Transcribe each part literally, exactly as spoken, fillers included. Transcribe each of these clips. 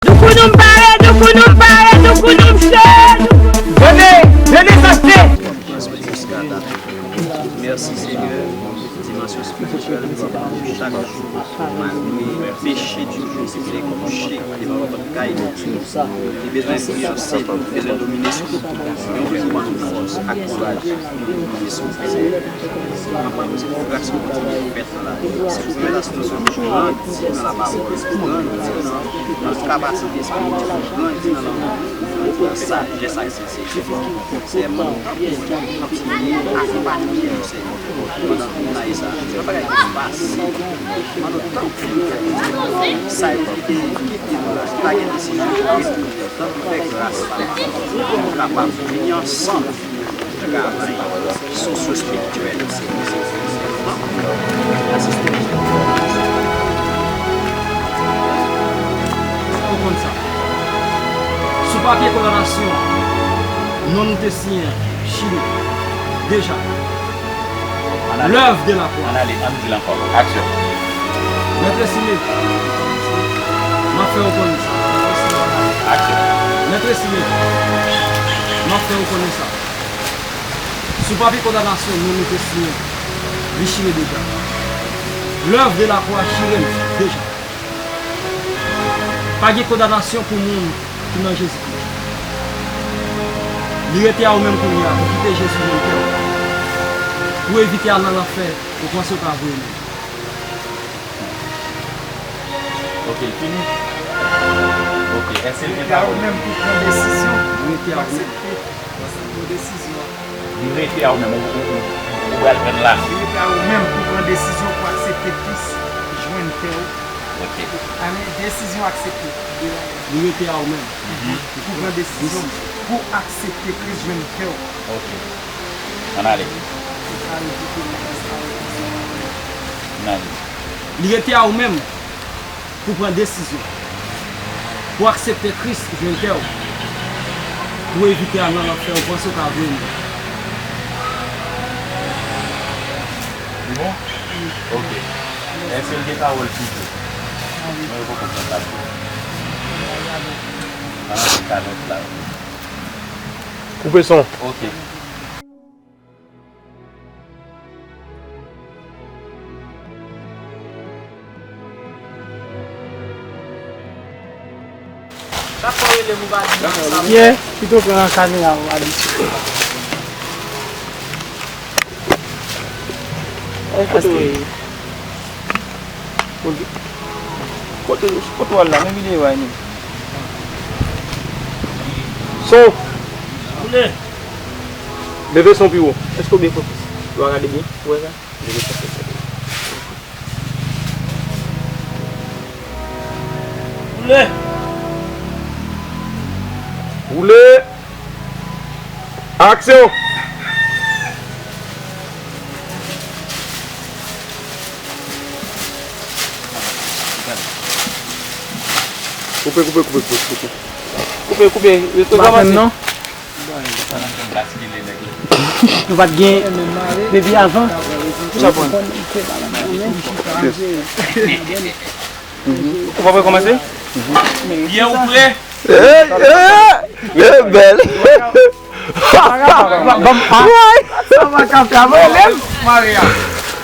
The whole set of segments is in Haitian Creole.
Doukounou m pare, doukounou m pare, doukounou m cho. Rene, Rene Sante. Mèsi, Senyè. Dimansyon espirityèl, chak jou, malgre peche di nou se kòm chik devan pòt kay nou. Li bezwen egzòse nou, li bezwen domine sou nou. Yon Bondye ban nou fòs ak kouraj pou nou domine sou nou. Mwen priyè pou se pou gras Bondye fèt nan lavi nou. Se pou relasyon nou grandi nan lapawòl, grandi nan, nan kapasite espirityèl, grandi nan lanmou, nan sajès ak sansite. Sèman, kontinye akonpanye nou, Senyè, pandan tout ane sa. Se yon bagay ki fasil. Pandan tout tan sa yo ki te kite nou la, ki pa gen desizyon pou rete, tanpri fè gras, Papa, pou nou kapab vini ansanm travay sosyo-espirityèl, Senyè. Mèsi, Senyè. Ou konn sa. Sou papye kondanasyon, non nou te siyen Chile deja. Ann ale. L'œuvre de la croix. Ann ale, ann di l ankò. Aksyon. Mèt Esile, m ap fè w konnen sa. Aksyon. Mèt Esile, m ap fè w konnen sa. Sou papye kondanasyon, non nou te siyen, li chire deja. L'œuvre de la croix chire deja. Pa gen kondanasyon pou moun ki nan Jezikri. Li rete a ou menm kounye a pou kite Jezi jwenn kè w. Pou evite al nan lanfè, ou panse w ka voye menm. Ok, l fini? Ok, èske l gen pawòl? Li rete a ou menm pou pran desizyon. Li rete a ou menm. Pou aksepte yon desizyon. Li rete a ou menm, ou, ou, ou, ou pral pran l la. Li rete a ou menm pou pran desizyon pou aksepte Kris jwenn kè w. Ok. Amen. Desizyon aksepte. Li rete a ou menm. Mhm. Pou pran desizyon pou aksepte Kris jwenn kè w. Ok. Ann ale. Ann ale. Li rete a ou menm pou pran desizyon, pou aksepte Kris jwenn kè w, pou evite al nan lanfè, ou panse w ka voye menm. Li bon? Ok. Èske l gen pawòl toujou? Non, yo poko pran sa. Ah, se kalòt la. Koupe son. Ok. Chak fwa w rele m, ou pa di m sa. Pierre, pito pran kamera ou abitye. Kote, kote, kote w al la? Men videyo a, men. Son. Leve son pi wo. Èske w byen fokis? Ou a gade byen? Ou wè sa? Woule! Woule! Aksyon! Koupe, koupe, koupe, koupe, koupe. Koupe, koupe, yo te kòmanse. Nou pa t gen depi avan. Ou pa vle kòmanse? Pierre, ou prè? Eh, eh, eh, bèl. Sa va ka fè avè lèm.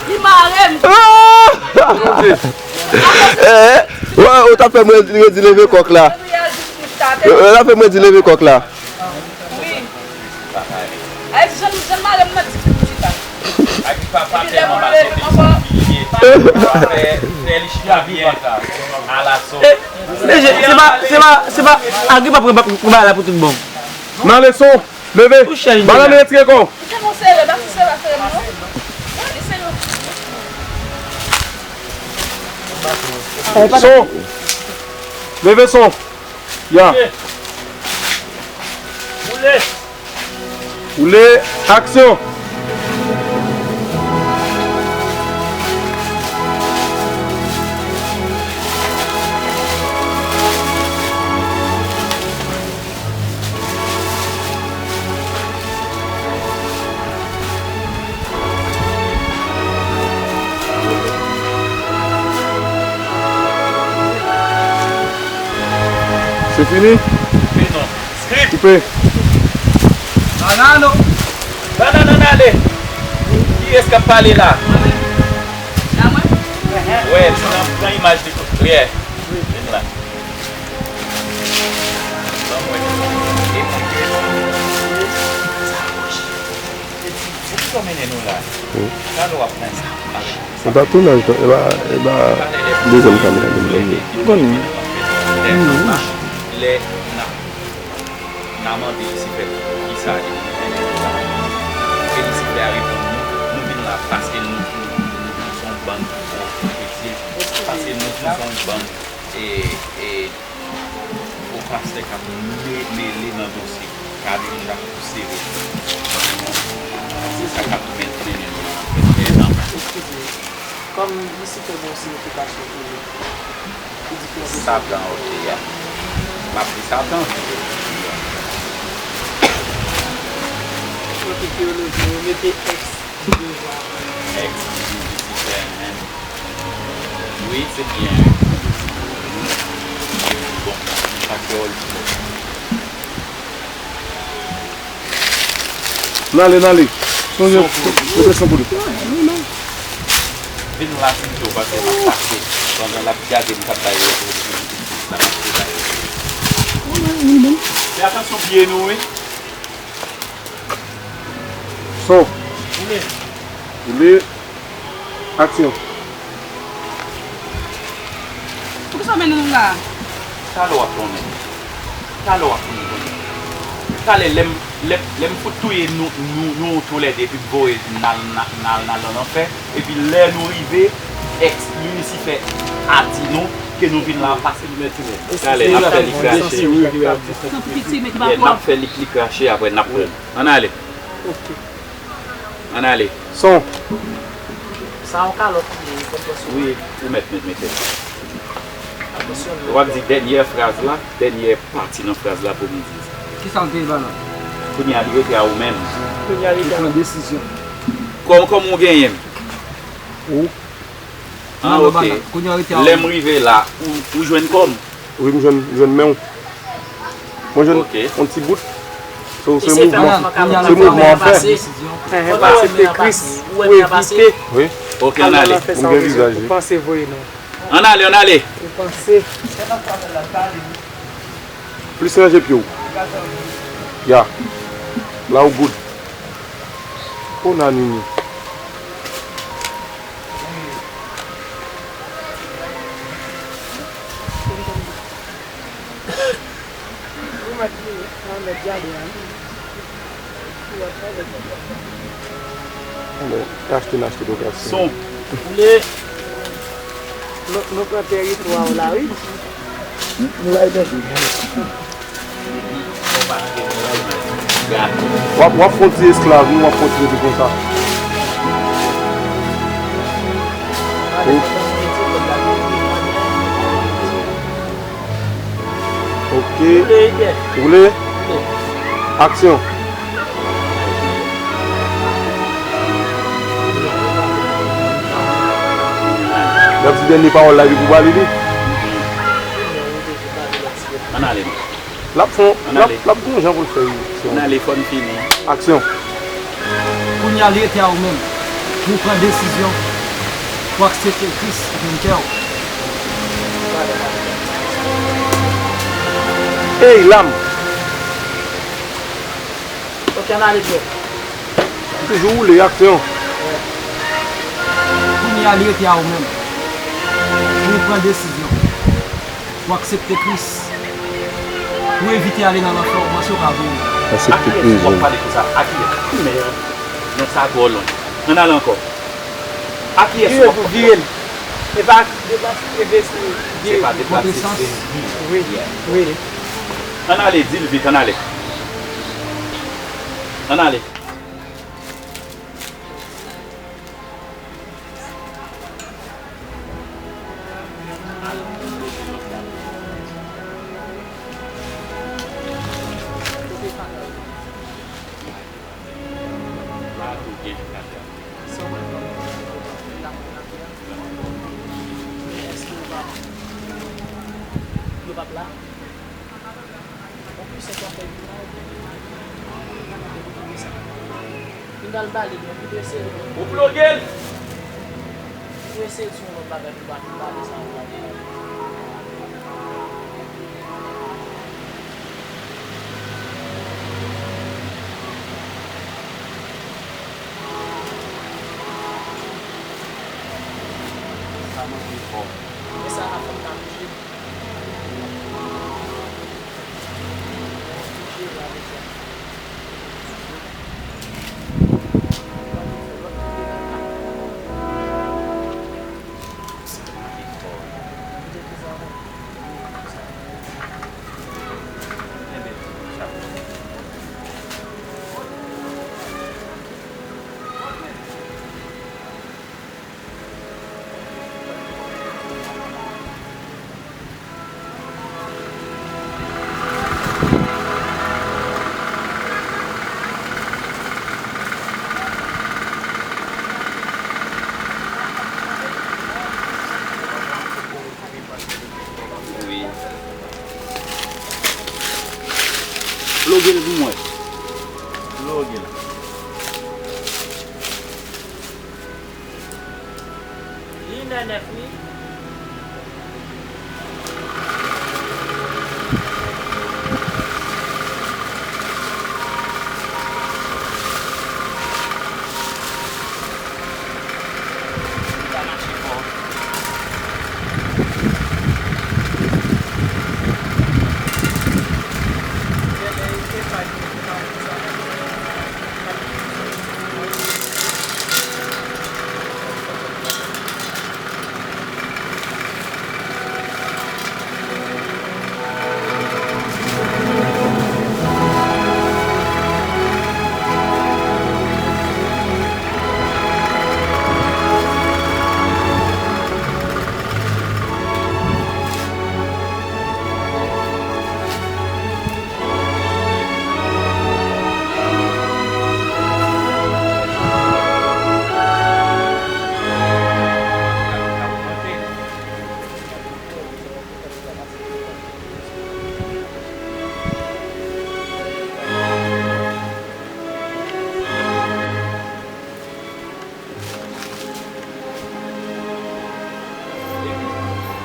Li mare m. Eh, eh, wè, ou t ap fè m redi, redi leve kòk la. Ou t ap fè m redi leve kòk la. Wi. Ay, jan, jan mare m nan ti kou chita. Epi lè m leve m ankò. Fè, fè li chita byen. Ala sò. Eh, mesye, se pa, se pa, se pa Agripa pran ba-, pran bagay la pou tout bon. Nan leson, leve. Balan retire kò. Son. Leve son. Ya. Woule. Woule, aksyon! Se fini? Fini non. Script. Koupe. Banana. Banana, ale. Kiyès k ap pale la? Wè, pran, pran imaj li tou. Yeah. Vin la. Ban mwen. E mwen ki Ou ki mennen nou la? Sa nou ap fè avèk sa? Se pa tounaj non, e pa, e pa dezyèm kamera li menm non. M konnen. Lè n a, n a mande Lisifè kisa li vin fè la. E Lisifè a reponn nou, nou vin la paske nou, nou, nou, nou se yon bann kretyen. Paske nou, nou se yon bann, e, e, Yon pastè k ap me-, mele nan dosye. Kale deja tou sere. Se sa k ap mennen nou nan fè nan. Eskize, kòm Lisifè gen yon siyifikasyon pou li, li diferan de Satan, ok, ya. M ap di Satan. Kote teyolojyen yo mete èks devan. Èks, Lisifè, men. Wi, se byen. Bon, sa ke w di. N ale, n ale. Sonje, pote son pou li. Vin la pito, paske m ap pase. Pandan l ap gade m k ap bay repo, l ap pase bay repo. Fè atansyon pye nou, wi. Son. Woule. Aksyon. Poukisa w mennen nou la a? Talè w ap konnen. Talè w ap fin konnen. Talè lè m, lè, lè m fout touye nou, nou, nou toulède epi m voye n al, n al, n al, n al nan lanfè. Epi lè nou rive, èks Lisifè a di nou ke nou vin la pase nou mèt imen. Talè n ap fè li krache. Yeah, n ap fè li, li krache, apre n ap pran. Ann ale. Ann ale. Son. Sa yon kalòt li ye, konpòsyon. Wi, ou mèt, mèt mete l. Ou ap di dènyè fraz la, dènyè pati nan fraz la pou m di. Kisa l te ye ba nou? Kounye a li rete a ou menm. Kounye a li pran desizyon. Kòm, kòm ou genyen m. Ou. Ah, ok. Lè m rive la, ou, ou jwenn kò m. Wi, m jwenn, m jwenn men w. Mwen jwenn yon ti bout. So, se mouvman, se mouvman w ap fè. Ou aksepte Kris pou evite. Wi. Ok, ann ale. Ou gen vizaj li. Ou panse voye non. Ann ale, ann ale. Ou panse. Plis ranje pye w. Ya. La ou good. Oh, Nanini. Bon, achte n achte lokasyon. Son. Ou le. Nou, nou pran teritwa w la, wi. Nou la, epi. W ap, w ap fè yon ti esklav, wi, w ap kontinye viv konsa. Ok. Woule. Aksyon. L ap di dènye pawòl la epi pou pale li. Ann ale non. L ap fè, l ap, l ap gen yon jan pou l fè wi. Ann ale, fò n fini. Aksyon. Kounye a li rete a ou menm pou w pran desizyon pou aksepte Kris vin kè w. Ey, lam. Ok, ann ale byen. Toujou woule, aksyon. Kounye a li rete a ou menm pou w pran desizyon. Pou aksepte Kris. Pou evite ale nan lanfè, w panse w ka voye. Aksepte prizon. A kiyès w ap pale konsa? A kiyès? Men, non sa twò long. Ann ale ankò. A kiyès w ap pale? Vire pou vire l. E pa deplase, e vire. Se pa deplase, se vire. Wi, wi. Ann ale, di l vit, ann ale. Ann ale. Yo p ap la? Misye ka fè vin la, ou pa ka mande pou sa. Vin al bale, men pou eseye. Ou ploge l! Pou eseye di yon lòt bagay pou pa vin bale sa, ou pa vin. Sa manke fò. Men sa ka fè m pa bouje. Wi. Ploge l pou mwen. Ploge l. Li nènèf wi.